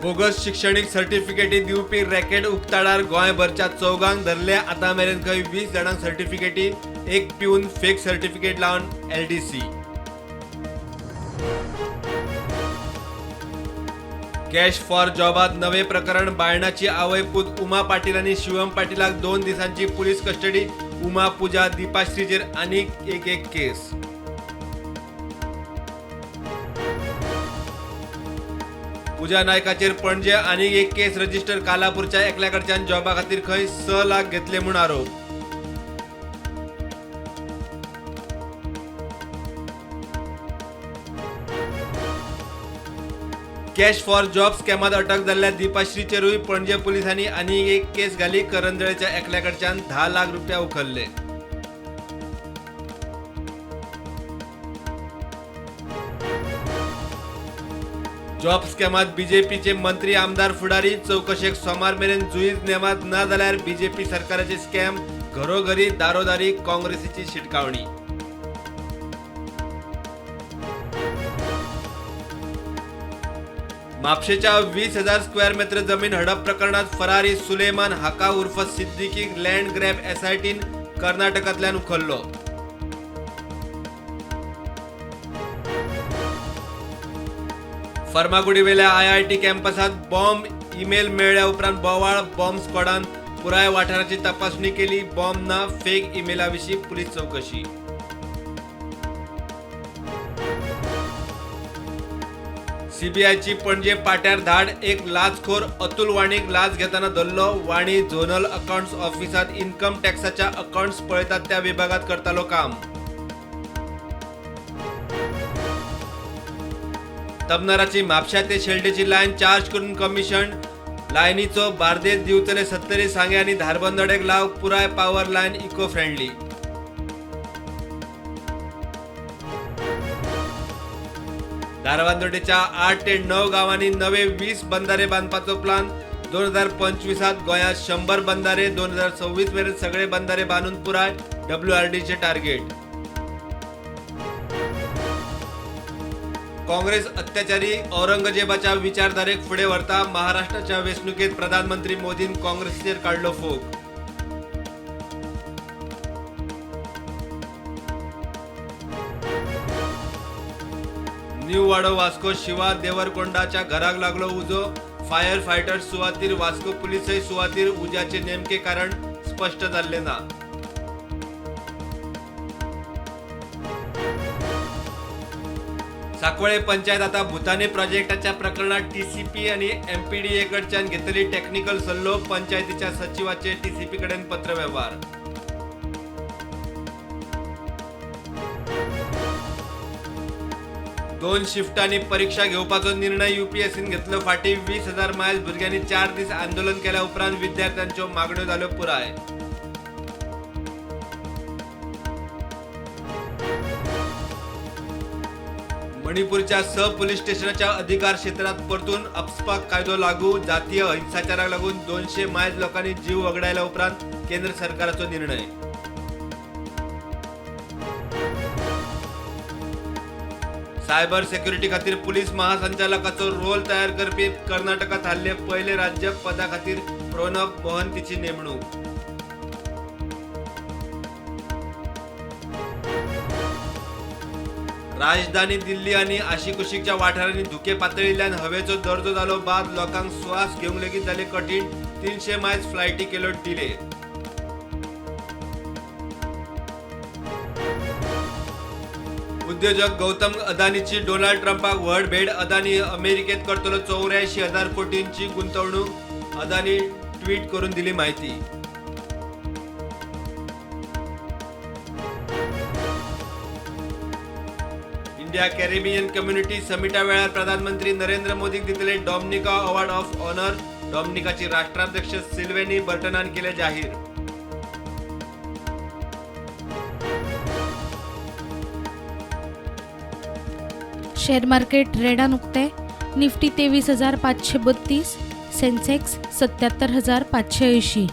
Bogus शिक्षणीक सर्टिफिकेटी दिवपी racket उक्ताडार. गोंयभरच्या चौगांक धरले. आतां मेरेन खंय 20 जाणांक सर्टिफिकेटी, एक पिवन फेक सर्टिफिकेट लावन एलडीसी. कॅश फॉर जॉबात नवे प्रकरण. बायणाची आवय पूत उमा पाटील आनी शिवम पाटीलाक 2 दिसांची पुलीस कस्टडी. उमा, पूजा, दीपाश्रीचेर आनीक एक एक केस. पूजा नायकाचेर पणजे आनीक एक केस रजिस्टर. कालापूरच्या एकल्या कडच्यान जॉबा खातीर खंय 6 लाख घेतले म्हूण आरोप. कॅश फॉर जॉब स्कॅमात अटक जाल्ल्या दीपाश्रीचेरूय पणजे पुलिसांनी आनीक एक केस घाली. करंजळेच्या एकल्या कडच्यान 10 लाख रुपया उखल्ले. जॉब स्कॅमात बीजेपीचे मंत्री, आमदार, फुडारी चौकशेक सोमार मेरेन जुईज नेमात, ना जाल्यार बीजेपी सरकाराचे स्कॅम घरोघरी, दारोदारी, काँग्रेसीची शिटकावणी. म्हापशेच्या 20,000 स्क्वेअर मीटर जमीन हडप प्रकरणात फरारी सुलेमान हाका उर्फ सिद्दीकीक लँड ग्रॅब एसआयटीन कर्नाटकांतल्यान उखल्लो. फर्मागुडीवेल्या आयआयटी कॅम्पसात बॉम्ब ईमेल मेळ्ळ्या उपरांत बोवाळ. बॉम्ब स्क्वॉडान पुराय वाठाराची तपासणी केली. बॉम्ब ना, फेक ईमेला विशीं पुलीस चौकशी. सीबीआयची पणजे पाट्यार धाड. एक लाचखोर अतुल वाणीक लाच घेतना धरलो. वाणी झोनल अकाउंट्स ऑफिसात इन्कम टॅक्साच्या अकाउंट्स पळयतात त्या विभागात करतालो काम. तमनाराची म्हापश्या ते शेल्डेची लायन चार्ज करून कमिशन. लायनीचो बार्देस, दिवचले, सत्तरी, सांगे आनी धारबांदोडेक लाव. पुराय पावर लायन इको फ्रेंडली. धारबांदोडेच्या 8 ते 9 गावांनी नवे 20 बंधारे बांदपाचो प्लान. 2025 गोंयांत 100 बंधारे, 2026 मेरेन सगळे बंधारे बांदून पुराय, डब्ल्यूआरडीचे टार्गेट. काँग्रेस अत्याचारी औरंगजेबाच्या विचारधारेक फुडें व्हरता. महाराष्ट्राच्या वेंचणुकेत प्रधानमंत्री मोदीन काँग्रेसीचेर काडलो फोग. न्यू वाडो वास्को शिवा देवरकोंडाच्या घराक लागलो उजो. फायर फायटर सुवातीर, वास्को पुलिसय सुवातीर. उज्याचे नेमके कारण स्पष्ट जाल्ले ना. साकवाळे पंचायत आता भूतानी प्रोजेक्टाच्या प्रकरणात टीसीपी आणि एमपीडीए कडच्यान घेतली टेक्निकल सल्लो. पंचायतीच्या सचिवाचे टीसीपी कडेन पत्रव्यवहार. दोन शिफ्टांनी परीक्षा घेवपाचो निर्णय यूपीएससीन घेतलो. फाटीं 20,000 मायल्स भुरग्यांनी 4 दीस आंदोलन केल्या उपरांत विद्यार्थ्यांच्यो मागण्यो जाल्यो पुराय. मणिपूरच्या 6 पोलीस स्टेशनाच्या अधिकार क्षेत्रात परतून अफस्पा कायदो लागू. जातीय हिंसाचाराक लागून 200 मायज लोकांनी जीव वगडायल्या उपरांत केंद्र सरकाराचो निर्णय. सायबर सेक्युरिटी खातीर पुलीस महासंचालकाचो रोल तयार करपी कर्नाटका थारले पयले राज्य. पदा खातीर प्रणब मोहंतीची नेमणूक. राजधानी दिल्ली आनी आशिकुशीकच्या वाठारांनी धुके पातळिल्ल्यान हवेचो दर्जो जालो बाद. लोकांक स्वास घेवंक लेगीत जाले कठीण. 300 मायल्स फ्लायटी केल्यो डिले. उद्योजक गौतम अदानीची डोनाल्ड ट्रंपाक व्हड भेट. अदानी अमेरिकेत करतलो 84,000 कोटींची गुंतवणूक. अदानी ट्वीट करून दिली माहिती. इंडिया कॅरेबियन कम्युनिटी समिटा वेळार प्रधानमंत्री नरेंद्र मोदीक दितले डॉमनिका अवॉर्ड ऑफ ऑनर. डॉमनिकाची राष्ट्राध्यक्ष सिल्वेनी बर्टनान केले जाहीर. शेअर मार्केट रेडान उक्ते. निफ्टी 23,532, सेन्सेक्स 77,580.